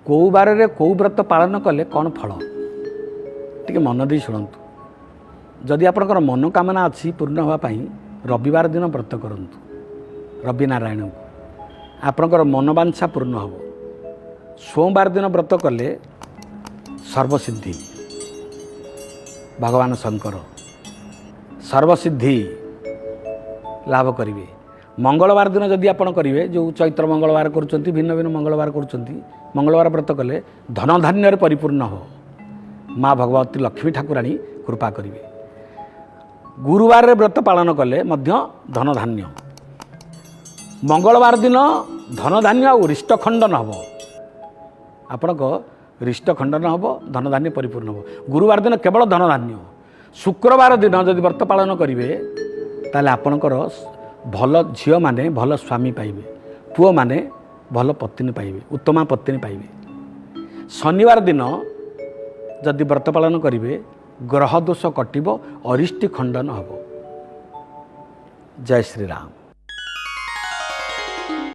କେଉଁ ବାରରେ କେଉଁ ବ୍ରତ ପାଳନ କଲେ କ'ଣ ଫଳ, ଟିକେ ମନ ଦେଇ ଶୁଣନ୍ତୁ। ଯଦି ଆପଣଙ୍କର ମନୋକାମନା ଅଛି ପୂର୍ଣ୍ଣ ହେବା ପାଇଁ, ରବିବାର ଦିନ ବ୍ରତ କରନ୍ତୁ ରବି ନାରାୟଣଙ୍କୁ, ଆପଣଙ୍କର ମନୋବାଞ୍ଛା ପୂର୍ଣ୍ଣ ହେବ। ସୋମବାର ଦିନ ବ୍ରତ କଲେ ସର୍ବସିଦ୍ଧି, ଭଗବାନ ଶଙ୍କର ସର୍ବସିଦ୍ଧି ଲାଭ କରିବେ। ମଙ୍ଗଳବାର ଦିନ ଯଦି ଆପଣ କରିବେ, ଯେଉଁ ଚୈତ୍ର ମଙ୍ଗଳବାର କରୁଛନ୍ତି, ଭିନ୍ନ ଭିନ୍ନ ମଙ୍ଗଳବାର କରୁଛନ୍ତି, ମଙ୍ଗଳବାର ବ୍ରତ କଲେ ଧନଧାନ୍ୟରେ ପରିପୂର୍ଣ୍ଣ ହେବ। ମା ଭଗବତୀ ଲକ୍ଷ୍ମୀ ଠାକୁରାଣୀ କୃପା କରିବେ। ଗୁରୁବାରରେ ବ୍ରତ ପାଳନ କଲେ ମଧ୍ୟ ଧନଧାନ୍ୟ। ମଙ୍ଗଳବାର ଦିନ ଧନଧାନ୍ୟ ଆଉ ରିଷ୍ଟ ଖଣ୍ଡନ ହେବ, ଆପଣଙ୍କ ରିଷ୍ଟ ଖଣ୍ଡନ ହେବ, ଧନଧାନ୍ୟ ପରିପୂର୍ଣ୍ଣ ହେବ। ଗୁରୁବାର ଦିନ କେବଳ ଧନଧାନ୍ୟ। ଶୁକ୍ରବାର ଦିନ ଯଦି ବ୍ରତ ପାଳନ କରିବେ, ତାହେଲେ ଆପଣଙ୍କର ଭଲ ଝିଅମାନେ ଭଲ ସ୍ୱାମୀ ପାଇବେ, ପୁଅମାନେ ଭଲ ପତ୍ନୀ ପାଇବେ, ଉତ୍ତମା ପତ୍ନୀ ପାଇବେ। ଶନିବାର ଦିନ ଯଦି ବ୍ରତ ପାଳନ କରିବେ, ଗ୍ରହ ଦୋଷ କଟିବ, ଅରିଷ୍ଟି ଖଣ୍ଡନ ହେବ। ଜୟ ଶ୍ରୀରାମ।